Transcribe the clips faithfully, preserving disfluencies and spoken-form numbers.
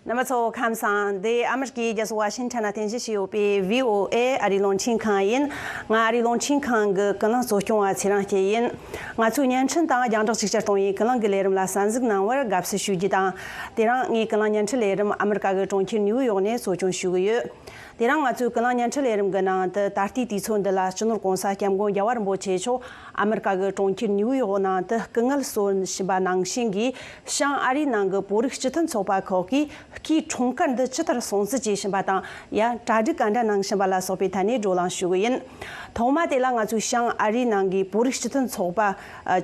རྣམ་པ་ཚོ་ཁམས་བཟང་། འདི་ཨ་མི་རི་ཀའི་རྒྱལ་ས་ཝ་ཤིང་ཊོན་ན་རྟེན་གཞི་བྱས་ཡོད་པའི་བྷི་ཨོ་ཨེ་ཨ་རིའི་རླུང་འཕྲིན་ཁང་ཡིན། ང་ཨ་རིའི་རླུང་འཕྲིན་ཁང་གི་ཀུན་གླེང་གཙོ་སྐྱོང་བ་ཚེ་རིང་སྐྱིད་ཡིན། ང་ཚོའི་བརྙན་འཕྲིན་དང་རྒྱང་བསྒྲགས་ཅིག་ཅར་གཏོང་བའི་ཀུན་གླེང་གི་ལས་རིམ་ལ་གསན་གཟིགས་གནང་བར་དགའ་བསུ་ཞུ་རྒྱུ་དང་། དེ་རིང་ངའི་ཀུན་གླེང་བརྙན་འཕྲིན་ལས་རིམ་ཨ་མི་རི་ཀ་གི་གྲོང་ཁྱེར་ནིའུ་ཡོག་ནས་གཙོ་སྐྱོང་ཞུ་གི་ཡོད། དེ་རིང་ང་ཚོའི་ཀུན་གླེང་བརྙན་འཕྲིན་ལས་རིམ་གྱི་ནང་དུ། ད་ལྟའི་དུས་ཚོད་འདི་ལ་སྤྱི་ནོར་༸གོང་ས་༸སྐྱབས་མགོན་རྒྱལ་བ་རིན་པོ་ཆེ་མཆོག་ཨ་མི་རི་ཀ་གི་གྲོང་ཁྱེར་ནིའུ་ཡོག་ནང་དུ་སྐུ་ངལ་གསོ་བཞིན་པ་ནང་བཞིན་གྱི། བྱང་ཨ་རིའི་ནང་གི་བོད་རིགས་སྤྱི་མཐུན་ཚོགས་པ་ཁག་གིས་སྐུའི་འཁྲུངས་སྐར་འདི་ཇི་ལྟར་སྲུང་བརྩི་བྱེད་བཞིན་པ་དང་། ཡང་གྲ་སྒྲིག་ག་འདྲ་གནང་བཞིན་པ་ལ་སོགས་པའི་ཐད་ནས་བགྲོ་གླེང་ཞུ་གི་ཡིན། ཐོག་མ་དེ་ལ་ང་ཚོས་བྱང་ཨ་རིའི་ནང་གི་བོད་རིགས་སྤྱི་མཐུན་ཚོགས་པ་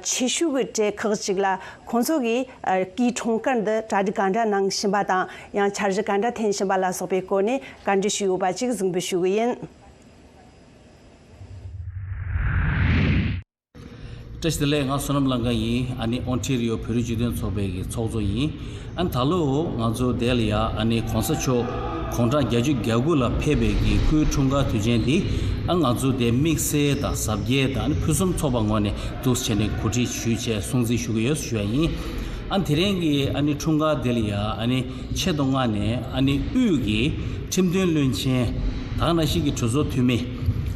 ཆེ་ཤོས་ཀྱི་གྲས་ཁག་ཅིག་ལ། ཁོང་ཚོ་གིས་སྐུའི་འཁྲུངས་སྐར་འདི་གྲ་སྒྲིག་ག་འདྲ་གནང་བཞིན་པ་དང་། ཡང་འཆར་གཞི་ག་འདྲ་འཐེན་བཞིན་པ་ལ་སོགས་པའི་སྐོར་ནས་བཀའ་འདྲི་ཞུས་ཡོད་པ་ཅིག་གཟིགས་འབུལ་ཞུ་གི་ཡིན། བཀྲ་ཤིས་བདེ་ལེགས། ང་བསོད་ནམས་ལྷ་དགའ་ཡིན། ཨ་ནི་ཨོན་ཊེ་རི་ཡོ་བོད་རིགས་སྤྱི་མཐུན་ཚོགས་པའི་གི་ཚོགས་གཙོ་ཡིན། ཨ་ནི་ད་ལོ་ང་ཚོ་དེ་ལ་ཡ། ཨ་ནི་གོང་ས་མཆོག་དགུང་གྲངས་བརྒྱད་ཅུ་གྱ་དགུ་ལ་ཕེབས་པའི་གི་སྐུའི་འཁྲུངས་སྐར་དུས་ཆེན་འདི། ཨ་ང་ཚོ་དེ་དམིགས་བསལ་དང་གཟབ་རྒྱས་དང་། ཨ་ནི་ཕུན་སུམ་ཚོགས་པ་ངོས་ནས་འདུག་བྱས་ནས་གོ་སྒྲིག་ཞུས་བྱས་སྲུང་བརྩི་ཞུ་གི་ཡོད་ཞུ་ཡ་ཡིན། ཨ་ནི་དེ་རིང་གི་ཨ་ནི་འཁྲུངས་སྐར་དེ་ལ་ཡ། ཨ་ནི་ཆེད་དུ་མངགས་ནས། ཨ་ནི་དབུས་ཀྱི་ཁྲིམས་དོན་བློན་ཆེན། ད་ག་ནང་བཞིན་གྱི་གྲོས་ཚོགས་འཐུས་མི།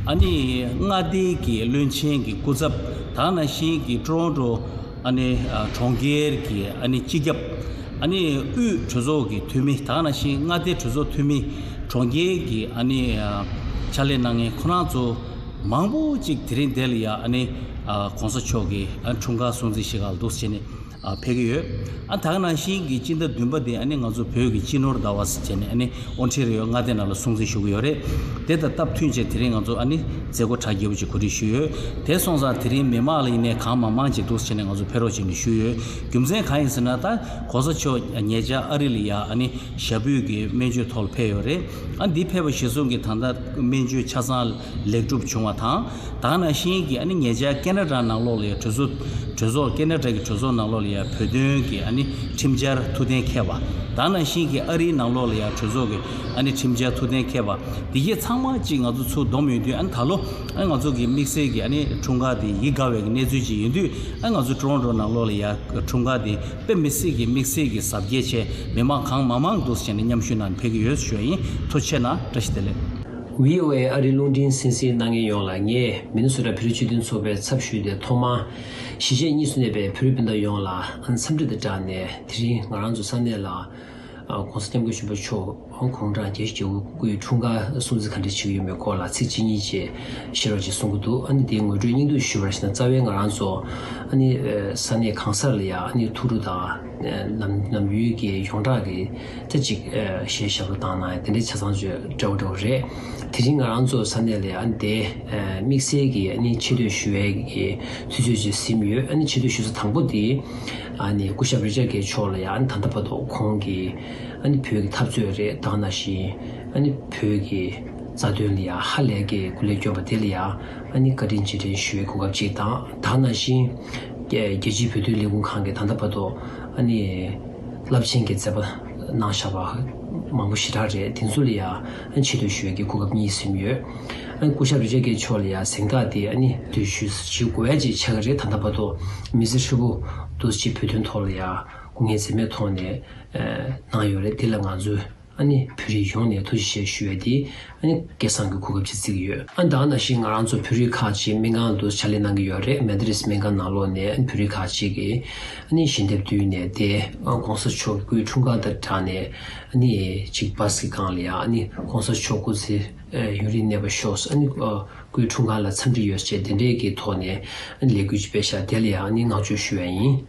ཨ་ནི་མངའ་སྡེ་གི་བློན་ཆེན་གྱི་སྐུ་ཚབ། ད་ག་ནང་བཞིན་གྱི་ཀྲོ་རོན་ཀྲོ། ཨ་ནི་ཨ་གྲོང་ཁྱེར་གྱི་ཨ་ནི་སྤྱི་ཁྱབ། ཨ་ནི་དབུས་གྲོས་ཚོགས་ཀྱི་འཐུས་མི། ད་ག་ནང་བཞིན་མངའ་སྡེ་གྲོས་ཚོགས་འཐུས་མི། གྲོང་ཁྱེར་གྱི་ཨ་ནི་ཨ་ཕྱག་ལས་གནང་མཁན་ཁོ་རང་ཚོ་མང་པོ་ཅིག་དེ་རིང་དེ་ལ་ཡ། ཨ་ནི་ཨ་གོང་ས་མཆོག་གི་ཨ་འཁྲུངས་སྐར་སྲུང་བརྩི་ཞུ་ག་ལ་འདུག་བྱས་ནས། ཨ་ཕེབས་ཀྱི་ཡོད། ཨ་ད་ག་ནང་བཞིན་གྱི་སྤྱི་ཟླ་བདུན་པ་དེ། ཨ་ནི་ང་ཚོ་བོད་ཀྱི་སྤྱི་ནོར་ཟླ་བ་ཟེར་བྱས་ནས། ཨ་ནི་ཨོན་ཊེ་རི་ཡོ་མངའ་སྡེ་ནང་ལ་སྲུང་བརྩི་ཞུ་གི་ཡོད་རེད། དེ་དང་སྟབས་མཐུན་བྱས་དེ་རིང་ང་ཚོ་ཨ་ནི་མཛད་སྒོ་གྲ་རྒྱས་པོ་ཅིག་གོ་སྒྲིག་ཞུས་ཡོད། དེ་སོང་ཙང་དེ་རིང་མི་མང་ལ་ཡིན་ནའི་གང་མང་མང་ཅིག་འདུག་བྱས་ནས་ང་ཚོ་ཕེབས་རོགས་བྱས་ནས་ཞུས་ཡོད། རྒྱུ་མཚན་གང་ཡིན་ཟེར་ན། ད་གོང་ས་མཆོག་ཉེ་ཆར་ཨ་རི་ལ་ཡ། ཨ་ནི་ཞབས་པུས་ཀྱི་སྨན་བཅོས་ཐོག་ལ་ཕེབས་ཡོད་རེད། ཨ་འདི་ཕེབས་པ་གཞིར་བཟུང་གིས་ད་ལྟ་སྨན་བཅོས་ཆ་ཚང་ལེགས་གྲུབ་བྱུང་བ་དང་། ད་ག་ནང་བཞིན་གྱི་ཨ་ནི་ཉེ་ཆར་ཁེ་ན་ཌ་ནང་ལོགས་ལ་ཡ་གྲོས་ཚོགས། གྲོས་ཚོགས། ཁེ་ན་ཌ་གི་གྲོས་ཚོགས་ནང་ལོགས་ལ་ཡ་བོད་དོན་གྱི་ཨ་ནི་ཁྲིམས་འཆར་ཐུགས་གཏན་འཁེལ་བ། ད་ག་ནང་བཞིན་གྱི་ཨ་རིའི་ནང་ལོགས་ལ་ཡ་གྲོས་ཚོགས་ཀྱི་ཨ་ནི་ཁྲིམས་འཆར་ཐུགས་གཏན་འཁེལ་བ། འདི་གས་ཚང་མ་གཅིག་ང་ཚོ་ཚུར་བསྡོམས་ཡོང་དུས། ཨ་ནི་ད་ལོ་ཨ་ང་ཚོ་གི་དམིགས་བསལ་གྱི་ཨ་ནི་འཁྲུངས་སྐར་དེ་ཡིད་དགའ་བའི་གི་གནས་ཚུལ་ཅིག་ཡིན་དུས། ཨ་ང་ཚོ་ཀྲོ་རོན་ཀྲོ་ནང་ལོགས་ལ་ཡ་འཁྲུངས་སྐར་དེ་དཔེ་མི་སྲིད་ཀྱི་དམིགས་བསལ་གྱི་གཟབ་རྒྱས་བྱས། མི་མང་གང་མང་མང་འདུག་བྱས་ནས་མཉམ་ཞུགས་གནང་ནས་ཕེབས་ཀྱི་ཡོད་ཞུ་ཡ་ཡིན། ཐུགས་རྗེ་ཆེ་གནང་། བཀྲ་ཤིས་བདེ་ལེགས། བྷི་ཨོ་ཨེ་ཨ་རིའི་རླུང་འཕྲིན་གསན་གཟིགས་གནང་མཁན་ཡོངས་ལ། ངས་མི་ནི་སོ་ཊ་བོད་རིགས་སྤྱི་མཐུན་ཚོགས་པའི་ཚབ་ཞུས་ཏེ། ཐོག་མར་གཞིས་བྱེས་གཉིས་སུ་གནས་པའི་བོད་རིགས་སྤུན་ཟླ་ཡོངས་ལ་འཚམས་འདྲི་དང་སྦྲགས་ནས། དེ་རིང་ང་རང་ཚོ་ས་གནས་ལ་ཨ་༸གོང་ས་༸སྐྱབས་མགོན་ཆེན་པོ་མཆོག་དགུང་གྲངས་བརྒྱད་ཅུ་གྱ་དགུ་སྐུའི་འཁྲུངས་སྐར་སྲུང་བརྩི་ག་འདྲ་བྱེད་ཀྱི་ཡོད་མེད་སྐོར་ལ་ཚིག་གཅིག་གཉིས་ཅིག་བཤད་རོགས་ཅེས་གསུང་གི་འདུག་ཨ་ནི་དེའི་ངོ་སྤྲོད་སྙིང་བསྡུས་ཞུས་པར་བྱས་ན། རྩ་བའི་ང་རང་ཚོ་ཨ་ནི་ཨ་ས་གནས་གང་སར་ལ་ཡ། ཨ་ནི་ཐུགས་སྤྲོ་དང་ནམ་ནམ་ཡུལ་གྱི་ཡོངས་གྲགས་ཀྱི་ད་ཅིག་ཨ་གཞས་ཞབས་བྲོ་བཏང་གནང་ཡ་དེ་འདྲའི་ཆ་ཚང་ཚོས་འདྲ་བོ་འདྲ་བོ་རེད། དེ་རིང་ང་རང་ཚོ་ས་གནས་ལ་ཡ། ཨ་ནི་དེ་ཨ་དམིགས་བསལ་གྱི་ཨ་ནི་ཆེ་བསྟོད་ཞུ་ཡའི་གི་དུས་ཚོད་ཅིག་ཟིན་ཡོད། ཨ་ནི་ཆེ་བསྟོད་ཞུ་ས་དང་པོ་དེ་ཨ་ནི་སྐུ་ཞབས་རི་ཅར་གྷེ་མཆོག་ལ་ཡ། ཨ་ནི་ད་ལྟ་བར་དུ་ཁོང་གིས་ཨ་ནི་བོད་ཀྱི་འཐབ་རྩོད་རེད། ད་ག་ནང་བཞིན་ཨ་ནི་བོད་ཀྱི་རྩ་དོན་ལ་ཡ་ཧ་ལས་ཀྱི་སྐུ་ལས་བསྐྱོན་པ་དེ་ལ་ཡ། ཨ་ནི་བཀའ་དྲིན་རྗེས་དྲན་ཞུ་བའི་གོ་སྐབས་ཅིག་དང་། ད་ག་ནང་བཞིན་རྒྱལ་སྤྱིའི་བོད་དོན་ལས་ཁུངས་ཁང་གིས་ད་ལྟ་བར་དུ་ཨ་ནི་རླབས་ཆེན་གྱི་མཛད་པ་གནང་བཞག་པ་མང་པོ་ཞེ་དྲག་རེད། དེ་ཚོ་ལ་ཡ་ཨ་ནི་ཆེ་བསྟོད་ཞུ་བའི་གི་གོ་སྐབས་གཉིས་ཟིན་ཡོད། ཨ་ནི་སྐུ་ཞབས་རི་ཅར་གྷེ་མཆོག་ལ་ཡ་གཟེངས་རྟགས་དེ་ཨ་ནི་དུས་ཞུ་ཞུ་དགོས་ཡ་ཅིག་ཆགས་ཀྱི་རེད། ད་ལྟ་བར་དུ་མི་ཚེ་ཧྲིལ་པོ་འདུག་ཅིག་བོད་དོན་ཐོག་ལ་ཡ་སྐུ་ངལ་འཛེམས་མེད་ཐོག་ནས་ཨ་གནང་ཡོད་རེད། དེ་ལ་ང་ཚོས་ཨ་ནི་བོད་རིགས་ཡོངས་ནས་ཐུགས་རྗེ་ཆེ་ཞུ་ཡ་དེ་ཨ་ནི་སྐལ་བཟང་གི་གོ་སྐབས་ཅིག་བརྩི་གི་ཡོད། ཨ་ནི་ད་ག་ནང་བཞིན་ང་རང་ཚོ་བོད་རིགས་ཁག་ཅིག་སྨན་ཁང་དུ་ཕྱག་ལས་གནང་གི་ཡོད་རེད། མེ་ཏ་རིས་སྨན་ཁང་ནང་ལོགས་ནས་ཨ་ནི་བོད་རིགས་ཁག་ཅིག་གིས་ཨ་ནི་ཞལ་འདེབས་བསྡུས་ནས། དེ་ཨ་༸གོང་ས་མཆོག་སྐུའི་འཁྲུངས་སྐར་དང་སྦྲགས་ནས་ཨ་ནི་ཅིག་བྷ་སི་གི་སྒང་ལ་ཡ། ཨ་ནི་༸གོང་ས་མཆོག་སྐུ་ཚེ་ཨ་ཡུན་རིང་གནས་པར་ཤོག་ཨ་ནི་ཨ་སྐུའི་འཁྲུངས་སྐར་ལ་འཚམས་འདྲི་ཡོད་ཅེས་དེ་འདྲའི་གི་ཐོག་ནས་ཨ་ནི་ལས་འགུལ་ཅིག་སྤེལ་ཤག་དེ་ལ་ཡ་ཨ་ནི་བསྔགས་བརྗོད་ཞུ་བ་ཡིན།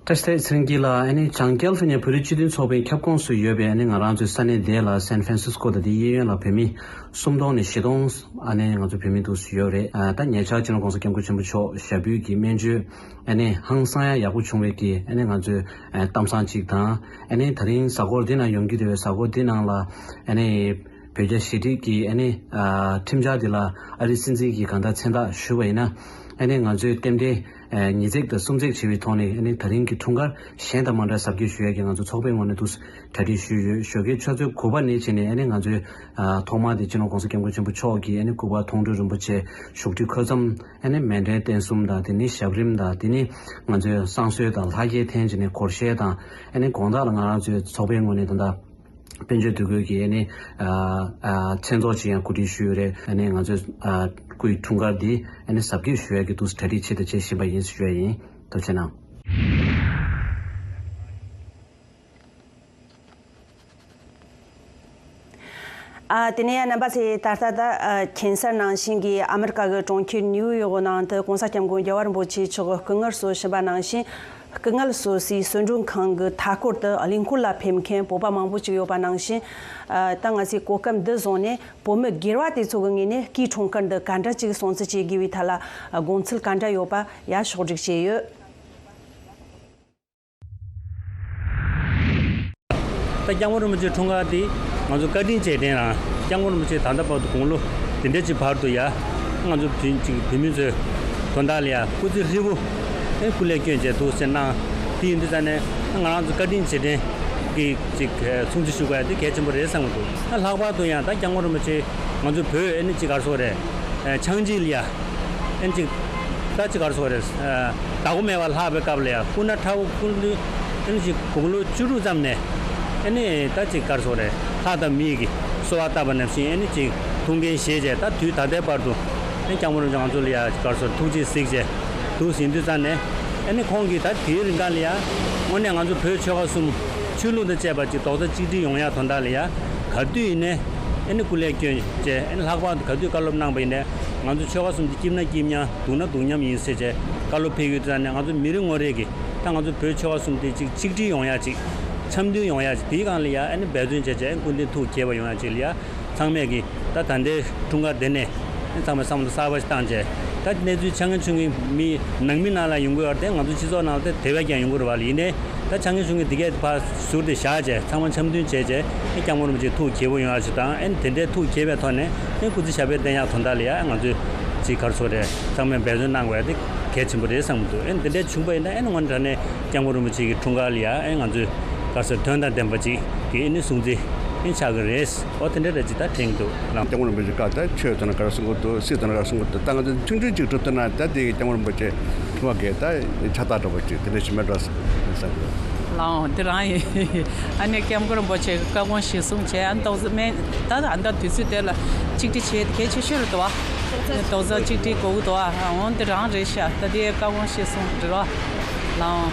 བཀྲ་ཤིས་བདེ་ལེགས་ཚེ་རིང་སྐྱིད་ལགས། ཨ་ནི་བྱང་ཀལ་ཧྥོ་ནི་ཡ་བོད་རིགས་སྤྱི་མཐུན་ཚོགས་པའི་ཁྱབ་ཁོངས་སུ་ཡོད་པའི་ཨ་ནི་ང་རང་ཚོའི་ས་གནས་དེ་ལ་སན་ཧྥ་རན་སིས་ཀོ་དང་དེའི་གཡས་གཡོན་ལ་བོད་མི་སུམ་སྟོང་ནས་བཞི་སྟོང་ཨ་ནི་ང་ཚོ་བོད་མི་འདུག་སེ་ཡོད་རེད། ཨ་ད་ཉེ་ཆར་སྤྱི་ནོར་༸གོང་ས་༸སྐྱབས་མགོན་ཆེན་པོ་མཆོག་ཞབས་པུས་ཀྱི་སྨན་བཅོས་ཨ་ནི་ཧང་སང་ཡ་ཡག་པོ་བྱུང་བའི་གི་ཨ་ནི་ང་ཚོའི་ཨ་གཏམ་བཟང་ཅིག་དང་། ཨ་ནི་ད་རིང་གཟའ་འཁོར་འདི་ནང་ཡོང་གི་རེད་པས། གཟའ་འཁོར་འདི་ནང་ལ་ཨ་ནི་བོད་རྒྱ་ཞི་འགྲིག་གི་ཨ་ནི་ཨ་ཁྲིམས་འཆར་འདི་ལ་ཨ་རིའི་སྲིད་འཛིན་གྱིས་གང་ལྟར་མཚན་རྟགས་ཞུ་བ་ཡིན་ན། ཨ་ནི་ང་ཚོས་རྟེན་འབྲེལ་ཨ་ཉིས་བརྩེགས་དང་གསུམ་བརྩེགས་བྱས་པའི་ཐོག་ནས་ཨ་ནི་ད་རིང་གི་འཁྲུངས་སྐར་གཞན་དང་མ་འདྲ་གཟབ་རྒྱས་ཞུ་ཡས་ཀྱི་ང་ཚོ་ཚོགས་པའི་ངོས་ནས་འདུག་གྲ་སྒྲིག་ཞུས་ཡོད། ཞོགས་ཀའི་ཆུ་ཚོད་དགུ་པ་ནས་བྱས་ནས་ཨ་ནི་ང་ཚོའི་ཨ་ཐོག་མ་དེ་སྤྱི་ནོར་༸གོང་ས་༸སྐྱབས་མགོན་ཆེན་པོ་མཆོག་གིས་ཨ་ནི་སྐུ་པར་མཐོང་གྲོལ་རིན་པོ་ཆེ་བཞུགས་ཁྲི་འཁོད་མཚམས་ཨ་ནི་མཎྜལ་རྟེན་གསུམ་དང་དེ་ནས་ཞབས་རིམ་དང་དེ་ནས་ང་ཚོའི་བསང་གསོལ་དང་ལྷ་བརྒྱའི་ཐལ་བྱས་ནས་སྒོར་གཞས་དང་ཨ་ནི་དགོང་དག་ལ་ང་རང་ཚོའི་ཚོགས་པའི་ངོས་ནས་ད་ལྟ། དཔལ་འབྱོར་འདུ་འགོད་ཀྱི་ཨ་ནི་ཨ་ཨ་མཚན་ཚོགས་ཅིག་ཡང་གོ་སྒྲིག་ཞུས་ཡོད་རེད། ཨ་ནི་ང་ཚོས་ཨ་སྐུའི་འཁྲུངས་སྐར་འདི་ཨ་ནི་གཟབ་རྒྱས་ཞུ་ཡག་གི་འདུག་གྲ་སྒྲིག་ཆེད་དུ་བྱེད་བཞིན་པ་ཡིན་ཞུ་ཡ་ཡིན། ཐུགས་རྗེ་གནང་། ཨ་དེ་ནས་རྣམ་པ་ཚོས་ད་ལྟ་ད་ཨ་མཁྱེན་གསལ་ནང་བཞིན་གྱི་ཨ་མི་རི་ཀ་གི་གྲོང་ཁྱེར་ནིའུ་ཡོག་ནང་དུ་༸གོང་ས་༸སྐྱབས་མགོན་རྒྱལ་བ་རིན་པོ་ཆེ་མཆོག་སྐུ་ངལ་གསོ་བཞིན་པ་ནང་བཞིན། སྐུ་ངལ་གསོ་སའི་གསོལ་མགྲོན་ཁང་གི་མཐའ་སྐོར་དུ་གླིང་སྐོར་ལ་ཕེབས་མཁན་བོད་པ་མང་པོ་ཅིག་ཡོད་པ་ནང་བཞིན། ཨ་ད་ང་ཚོས་གོ་སྐབས་འདི་བཟུང་ནས་བོད་མི་སྒེར་བ་དེ་ཚོ་གི་ངོས་ནས་སྐུའི་འཁྲུངས་སྐར་འདི་ག་འདྲ་ཅིག་སྲུང་བརྩི་བྱེད་དགོས་པའི་ཐད་ལ་དགོངས་ཚུལ་ག་འདྲ་ཡོད་པ་ཡར་ཕྱོགས་སྒྲིག་བྱས་ཡོད། ད་༸སྐྱབས་མགོན་རིན་པོ་ཆེའི་འཁྲུངས་སྐར་དེ་ང་ཚོ་བཀའ་དྲིན་རྗེས་དྲན་རང་༸སྐྱབས་མགོན་རིན་པོ་ཆེ་ད་ལྟ་བར་དུ་དགུང་ལོ་དེ་འདྲ་ཅིག་བར་དུ་ཡ་ང་ཚོ་བོད་ཅིག་བོད་མི་ཚོའི་དོན་དག་ལ་ཡ་སྐུ་ཚེ་ཧྲིལ་པོ་ཨེ་སྐུ་ལས་བསྐྱོན་བྱས་འདུག་ཟེར་གནང་དེ་ཡིན་དུས་ཙང་ནས་ང་རང་ཚོ་བཀའ་དྲིན་རྗེས་དྲན་གྱི་ཅིག་སྲུང་བརྩི་ཞུ་དགོས་ཡ་དེ་གལ་ཆེན་པོ་རེད་བསམ་གྱི་འདུག་ཨ་ལྷག་པར་དུ་ཡང་ད་༸སྐྱབས་མགོན་རིན་པོ་ཆེ་ང་ཚོ་བོད་ཨེ་ནི་ཅིག་ག་རེ་ཟེར་དགོས་རེད། ཨེ་ཆགས་འཇིག་ལ་ཡ། ཨེ་ཅིག་ད་ཅིག་ག་རེ་ཟེར་དགོས་རེད། ཨེ་བདག་པོ་མེད་པར་ལྷག་པའི་སྐབས་ལ་ཡ་སྐུ་ན་ཕྲ་བོ་སྐུ་ལུས་ཨེ་ཅིག་དགུང་ལོ་བཅུ་དྲུག་ཙམ་ནས་ཨེ་ནི་ད་ཅིག་ག་རེ་ཟེར་དགོས་རེད། ལྷ་དང་མིའི་གི་གསོལ་བ་བཏབ་པ་ནང་བཞིན་ཨེ་ནི་ཅིག་ཐུགས་འགན་བཞེས་བྱས་ད་དུས་ད་ལྟའི་བར་དུ་ཨེ་༸སྐྱབས་མགོན་རིན་པོ་ཆེ་ང་ཚོ་ལ་ཡ་ག་རེ་ཟེར་ཐུགས་རྗེས་གཟིགས་བྱས་འདུག་ཟིན་དུས་ཙང་ནས་ཨེ་ནི་ཁོང་གིས་ད་དེའི་རིང་ག་ལ་ཡ་དངོས་གནས་ང་ཚོ་བོད་ཆོལ་ཁ་གསུམ་ཆོས་ལུགས་དང་བཅས་པ་ཅིག་རྡོག་རྩ་གཅིག་སྒྲིལ་ཡོང་ཡ་དོན་དག་ལ་ཡ་ག་དུས་ཡིན་ནའི་ཨེ་ནི་སྐུ་ལས་བསྐྱོན་བྱས་ཨེ་ནི་ལྷག་པར་དུ་ག་དུས་བཀའ་སློབ་གནང་པ་ཡིན་ནའི་ང་ཚོ་ཆོལ་ཁ་གསུམ་དེ་སྐྱིད་ན་སྐྱིད་མཉམ་སྡུག་ན་སྡུག་མཉམ་ཡིན་ཟེར་བྱས་བཀའ་སློབ་ཕེབས་ཡོད་དུས་ཙང་ནས་ང་ཚོ་མི་རེ་ངོ་རེ་གིས་ད་ང་ཚོ་བོད་ཆོལ་ཁ་གསུམ་དེ་ཅིག་ཆིག་སྒྲིལ་ཡོང་ཡ་ཅིག་འཆམ་མཐུན་ཡོང་ཡ་ཅིག་དེའི་སྒང་ལ་ཡ་ཨེ་ནི་འབད་བརྩོན་བྱས་བྱས་ཨེ་སྐུ་མདུན་ཐུགས་དགྱེས་པ་ཡོང་ཡ་ཅིག་ལ་ཡ་ཚང་མས་ཀྱིས་ད་ད་ལྟའི་འཁྲུངས་སྐར་དེ་ནས་ཨེ་ཚང་མས་བསམ་བློ་གསར་པ་ཞིག་བཏང་བྱས་ད་གནས་ཚུལ་ཆ་ངེས་ཆུང་ངེས་མི་ནང་མི་ནང་ལ་ཡོང་གི་ཡོད་རེད། ང་ཚོ་སྤྱི་ཚོགས་ནང་ལ་དེ་དེ་བས་ཀྱང་ཡོང་གི་རེད་བ་ལ་ཡིན་ནའི། ད་ཆ་ངེས་ཆུང་ངེས་འདི་གས་ཕར་ཟུར་དེ་བཞག་བྱས་ཚང་མ་འཆམ་མཐུན་བྱས་བྱས་ཨེ་སྐྱབས་མགོན་རིན་པོ་ཆེ་ཐུགས་དགྱེས་པོ་ཡོང་ཡག་ཞིག་དང་ཨེ་དེ་འདྲའི་ཐུགས་དགྱེས་པའི་ཐོག་ནས་ཨེ་སྐུ་ཚེ་ཞབས་པད་བརྟན་ཡག་དོན་དག་ལ་ཡ་ཨེ་ང་ཚོས་ཅིག་ག་རེ་ཟེར་དགོས་རེད། ཚང་མས་འབད་བརྩོན་གནང་དགོས་ཡ་དེ་གལ་ཆེན་པོ་རེད་བསམ་གྱི་འདུག་ཨེ་འདི་འདྲའི་བྱུང་པ་ཡིན་ན་ཨེ་ནི་དངོས་གནས་དྲང་གནས་སྐྱབས་མགོན་རིན་པོ་ཆེ་གི་འཁྲུངས་སྐར་ལ་ཡ་ཨེ་ང་ཚོས་ག་རེ་ཟེར་དོན་དང་ལྡན་པ་ཅིག་གི་ཨེ་ནི་སྲུང་བརྩི་ཨེ་ཆགས་ཀྱི་རེད། འོ་དེ་འདྲ་རེད་ཅིག་ད་དྲན་གྱི་འདུག་ལགས། སྐྱབས་མགོན་རིན་པོ་ཆེ་སྐབས་ད་ཆོས་ཚོ་ན་ག་རེ་གསུང་གི་འདུག་སྲིད་ཚོ་ན་ག་རེ་གསུང་གི་འདུག་ད་ང་ཚོ་ཆུང་ཆུང་ཅིག་གྲུབ་ཐུབ་ན་ད་དེ་སྐྱབས་མགོན་རིན་པོ་ཆེ་ཐུགས་ཁག་གི་ད་ཕྱག་རྟགས་འདྲ་པོ་ཅིག་དེ་འདྲ་ཞིག་མེད་འགྲོ་བསམ་གི་འདུག་ལགས་འོང་འདི་རང་ཡིན། ཨ་ནི་སྐྱབས་མགོན་རིན་པོ་ཆེ་གི་བཀའ་དགོངས་གཞིར་བཟུང་བྱས་ཨ་ནི་ཏོག་ཙམ་མེད་ད་ད་ཨ་ད་དུས་ཚོད་དེ་ལ་གཅིག་སྒྲིལ་བྱེད་གལ་ཆེ་ཤོས་རེད་དོ། ཏོག་ཙམ་གཅིག་སྒྲིལ་དགོས་གི་འདུག་ཨ་འོང་འདི་རང་རེད་ཤག་ད་དེ་བཀའ་དགོངས་གཞིར་བཟུང་རེད་རོ། ལགས་འོང་།